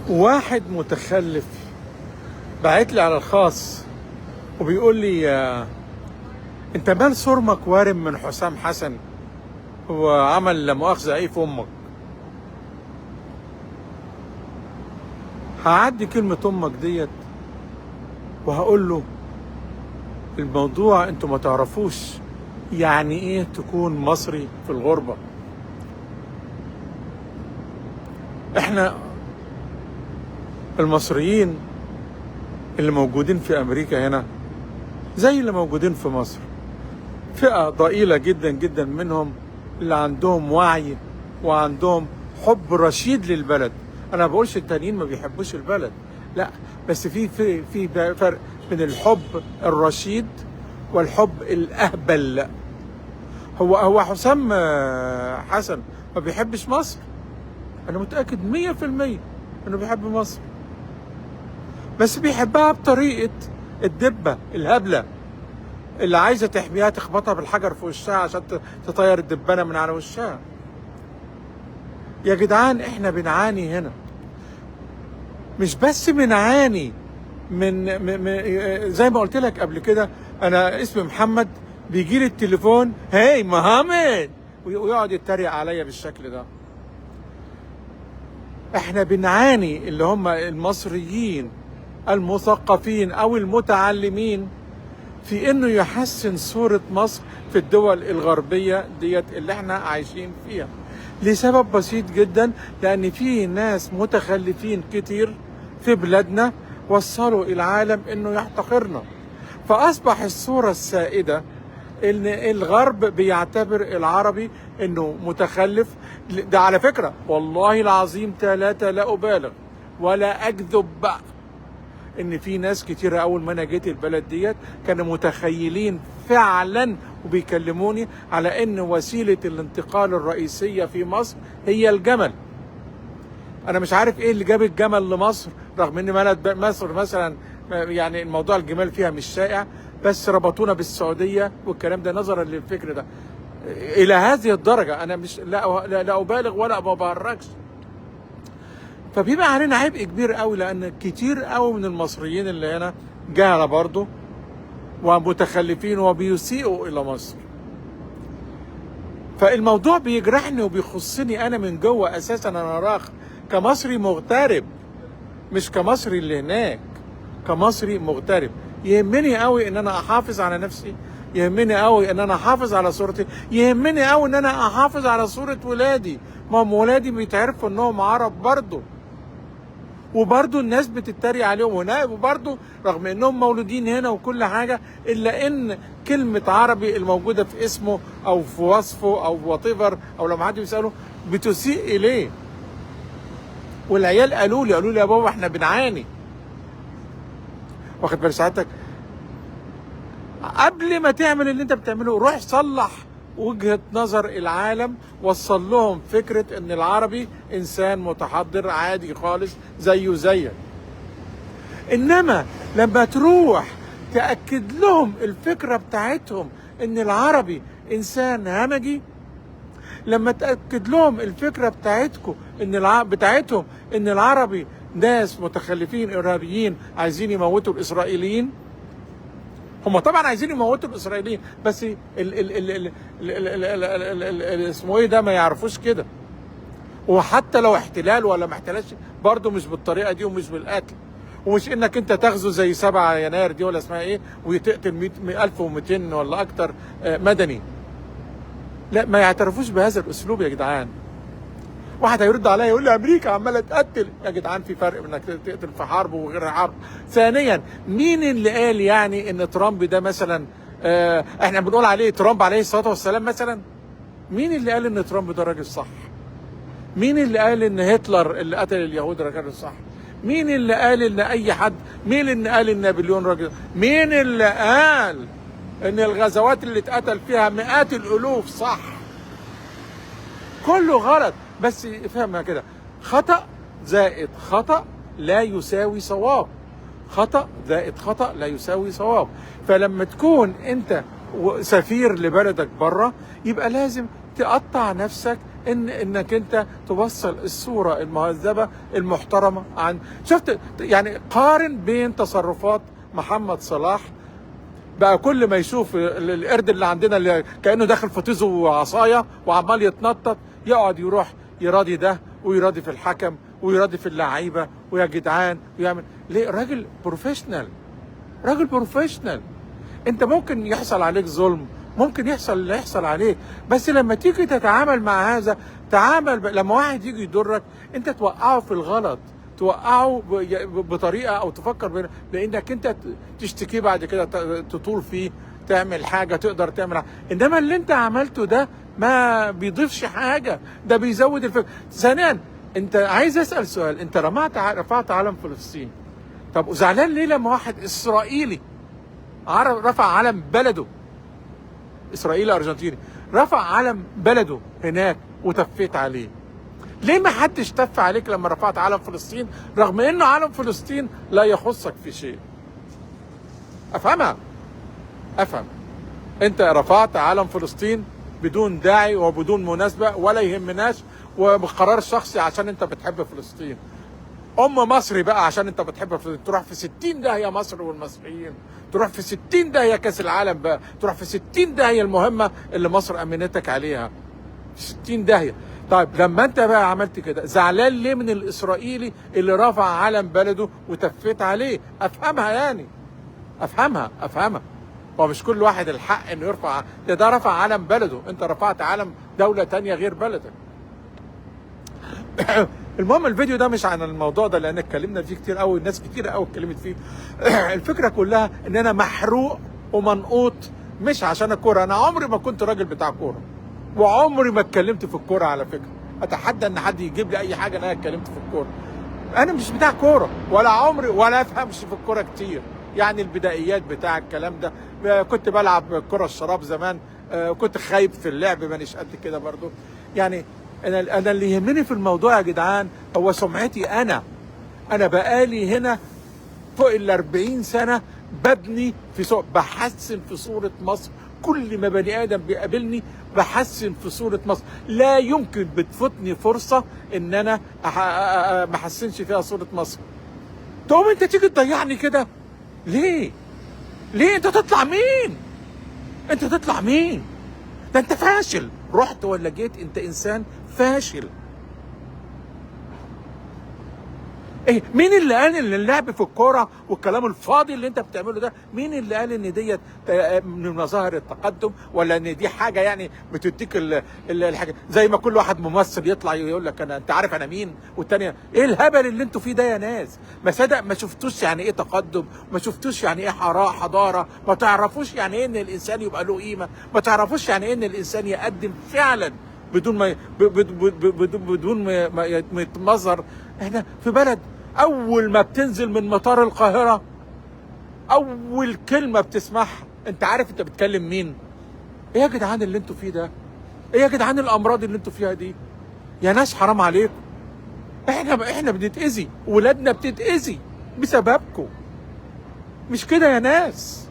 واحد متخلف بعت لي على الخاص وبيقول لي انت مال صرمك وارم من حسام حسن، هو عمل لا مؤاخذة ايه في امك؟ هعدي كلمة امك ديت وهقول له الموضوع انتوا ما تعرفوش يعني ايه تكون مصري في الغربة. احنا المصريين اللي موجودين في امريكا هنا زي اللي موجودين في مصر، فئة ضئيلة جدا جدا منهم اللي عندهم وعي وعندهم حب رشيد للبلد. انا ما بقولش التانيين ما بيحبوش البلد، لا، بس في في في فرق بين الحب الرشيد والحب الاهبل. هو حسام حسن ما بيحبش مصر؟ انا متاكد 100% انه بيحب مصر، بس بيحبها بطريقة الدبة الهبلة اللي عايزه تحميها تخبطها بالحجر في وشها عشان تطير الدبانه من على وشها. يا جدعان احنا بنعاني هنا، مش بس بنعاني من زي ما قلت لك قبل كده، انا اسمي محمد، بيجي لي التليفون هاي محمد ويقعد يتريق عليا بالشكل ده. احنا بنعاني اللي هم المصريين المثقفين او المتعلمين في انه يحسن صورة مصر في الدول الغربية ديت اللي احنا عايشين فيها، لسبب بسيط جدا، لان في ناس متخلفين كتير في بلادنا وصلوا العالم انه يحتقرنا، فاصبح الصورة السائدة ان الغرب بيعتبر العربي انه متخلف. ده على فكرة والله العظيم ثلاثة لا ابالغ ولا اكذب، ان في ناس كتيرة اول ما انا جيت البلد ديت كانوا متخيلين فعلا وبيكلموني على ان وسيلة الانتقال الرئيسية في مصر هي الجمل. انا مش عارف ايه اللي جاب الجمل لمصر، رغم ان بلد مصر مثلا يعني الموضوع الجمال فيها مش شائع، بس ربطونا بالسعودية والكلام ده نظرا للفكر ده الى هذه الدرجة. انا مش لا ابالغ ولا ببركش. فبيبقى علينا عبء كبير قوي، لان كتير قوي من المصريين اللي هنا جهلة برضه ومتخلفين وبيسيئوا الى مصر. فالموضوع بيجرحني وبيخصني انا من جوه اساسا. انا راخ كمصري مغترب، مش كمصري اللي هناك، كمصري مغترب يهمني قوي ان انا احافظ على نفسي، يهمني قوي ان انا احافظ على صورتي، يهمني قوي ان انا احافظ على صورة ولادي. ما هم ولادي بيتعرفوا انهم عرب برضه، وبرضه الناس بتتريق عليهم هنا، وبرضه رغم انهم مولودين هنا وكل حاجة، الا ان كلمة عربي الموجودة في اسمه او في وصفه او whatever او لما حد بيساله بتسيء اليه. والعيال قالوا لي يا بابا احنا بنعاني. واخد بال سعادتك؟ قبل ما تعمل اللي انت بتعمله روح صلح وجهة نظر العالم، وصل لهم فكرة ان العربي انسان متحضر عادي خالص زيه زيك. انما لما تروح تأكد لهم الفكرة بتاعتهم ان العربي انسان همجي، لما تأكد لهم الفكرة بتاعتكم ان بتاعتهم ان العربي ناس متخلفين ارهابيين عايزين يموتوا الاسرائيليين، هم طبعا عايزين يموتوا الاسرائيليين، بس ال ال ال ال ال ال ال اسمه ايه ده ما يعرفوش كده. وحتى لو احتلال ولا ما احتلالش برضه مش بالطريقة دي ومش بالقتل، ومش انك انت تغزو زي 7 يناير دي ولا اسمها ايه وتقتل 1200 ولا اكتر مدني. لا، ما يعترفوش بهذا الاسلوب يا جدعان. واحد هيرد عليا يقول لي امريكا عماله تقتل. يا جدعان في فرق بين انك تقتل في حرب وغير حرب. ثانيا، مين اللي قال يعني ان ترامب ده مثلا احنا بنقول عليه ترامب عليه الصلاة والسلام مثلا؟ مين اللي قال ان ترامب ده راجل صح؟ مين اللي قال ان هتلر اللي قتل اليهود راجل صح؟ مين اللي قال ان اي حد؟ مين اللي قال ان نابليون راجل؟ مين اللي قال ان الغزوات اللي اتقتل فيها مئات الالوف صح؟ كله غلط. بس افهمها كده، خطأ زائد خطأ لا يساوي صواب، خطأ زائد خطأ لا يساوي صواب. فلما تكون انت سفير لبلدك بره يبقى لازم تقطع نفسك انك انت توصل الصورة المهذبه المحترمة عن، شفت يعني؟ قارن بين تصرفات محمد صلاح بقى، كل ما يشوف القرد اللي عندنا اللي كانه داخل في طيزه وعصايه وعمال يتنطط، يقعد يروح يراضي ده ويراضي في الحكم ويراضي في اللعيبة ويا جدعان ويعمل ليه. راجل professional، راجل professional. انت ممكن يحصل عليك ظلم، ممكن يحصل اللي يحصل عليك، بس لما تيجي تتعامل مع هذا تعامل لما واحد يجي يضرك انت توقعه في الغلط، توقعه بطريقة او تفكر بانك انت تشتكيه بعد كده، تطول فيه، تعمل حاجة، تقدر تعمل حاجة. انما اللي انت عملته ده ما بيضيفش حاجه، ده بيزود الفكرة. ثانيا، انت عايز اسال سؤال، انت رفعت علم فلسطين، طب وزعلان ليه لما واحد اسرائيلي رفع علم بلده، اسرائيلي ارجنتيني رفع علم بلده هناك وتفيت عليه؟ ليه ما حدش تف عليك لما رفعت علم فلسطين، رغم انه علم فلسطين لا يخصك في شيء؟ افهمها، افهم. انت رفعت علم فلسطين بدون داعي وبدون مناسبة ولا يهمناش، وبقرار شخصي عشان انت بتحب فلسطين. ام مصري بقى عشان انت بتحب فلسطين، تروح في 60 داهية مصر والمصريين، تروح في 60 داهية كاس العالم بقى، تروح في 60 داهية المهمة اللي مصر امنتك عليها، في 60 داهية. طيب لما انت بقى عملت كده، زعلان ليه من الاسرائيلي اللي رفع علم بلده وتفيت عليه؟ افهمها يعني، افهمها، افهمها. هو مش كل واحد الحق انه يرفع، ده رفع علم بلده، انت رفعت علم دولة تانية غير بلدك. المهم الفيديو ده مش عن الموضوع ده لان اتكلمنا فيه كتير قوي، الناس كتير قوي اتكلمت فيه. الفكرة كلها ان انا محروق ومنقوط، مش عشان الكورة، انا عمري ما كنت راجل بتاع كورة، وعمري ما اتكلمت في الكورة على فكرة. اتحدى ان حد يجيب لي اي حاجة ان انا اتكلمت في الكورة. انا مش بتاع كورة ولا عمري ولا افهمش في الكورة كتير، يعني البدائيات بتاع الكلام ده. كنت بلعب كره الشراب زمان، كنت خايب في اللعب، مانيش قد كده برضو. يعني انا اللي يهمني في الموضوع يا جدعان هو سمعتي انا. انا بقالي هنا فوق ال 40 سنة ببني في صورة، بحسن في صوره مصر. كل ما بني ادم بيقابلني بحسن في صوره مصر. لا يمكن بتفوتني فرصة ان انا ما احسنش فيها صوره مصر. تقوم انت تيجي تضيعني كده ليه؟ ليه؟ انت تطلع مين؟ انت تطلع مين؟ ده انت فاشل، رحت ولا جيت انت انسان فاشل. ايه مين اللي قال ان اللعب في الكورة والكلام الفاضي اللي انت بتعمله ده، مين اللي قال ان ديت من مظاهر التقدم، ولا ان دي حاجة يعني بتديك الحاجة؟ زي ما كل واحد ممثل يطلع يقول لك انا انت عارف انا مين، والتانية ايه الهبل اللي انتوا فيه ده يا ناس؟ ما صدق، ما شفتوش يعني ايه تقدم، ما شفتوش يعني ايه حضارة، ما تعرفوش يعني ايه ان الانسان يبقى له قيمة، ما تعرفوش يعني ايه ان الانسان يقدم فعلا بدون ما بدون ما يتمظهر. احنا في بلد اول ما بتنزل من مطار القاهرة اول كلمة بتسمعها انت عارف انت بتكلم مين. ايه يا جدعان اللي انتوا فيه ده؟ ايه يا جدعان الامراض اللي انتوا فيها دي؟ يا ناس حرام عليكم، احنا بنتأذي، ولادنا بتتأذي بسببكم. مش كده يا ناس؟